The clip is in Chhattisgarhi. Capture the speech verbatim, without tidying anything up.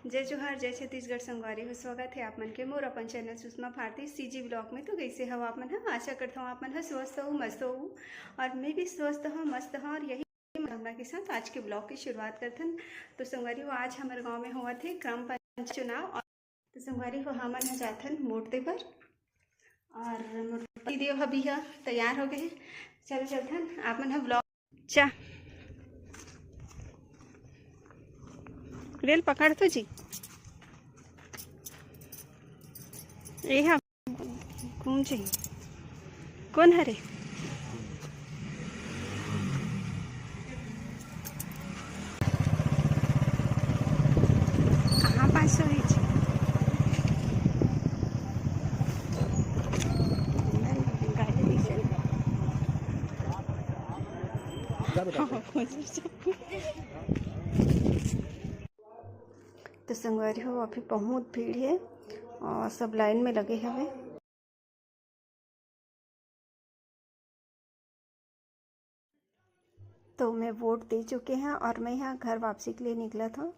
जय जोहार, जय छत्तीसगढ़ संगवारी हो। स्वागत हे आप मन के मोर अपन चैनल सुषमा भारती सीजी ब्लॉग में। तो कइसे हव आप मन ह? आशा करत हव आप मन ह स्वस्थ हो, मस्त हो, और मैं भी स्वस्थ हव, मस्त हव, और यही कामना के साथ आज के ब्लॉग की शुरुआत करथन। तो संगवारी हो, आज हमर गांव में होवत हे ग्राम पंचायत चुनाव, और तो संगवारी हो, हमन ह जाथन वोट दे बर, और मोर दीदी अभी ह तैयार हो गए हे। चलो चलथन, आप मन ह ब्लॉग चा रेल पकड़ तो जी। ए हा घूम जी। कौन हरे? हाँ, पाँच सौ ही जी। गाड़ी दिखे। तो संगवारी हो, अभी बहुत भीड़ हे और सब लाइन में लगे हवे। तो मैं वोट दे चुके हैं और मैं यहाँ घर वापसी के लिए निकला था।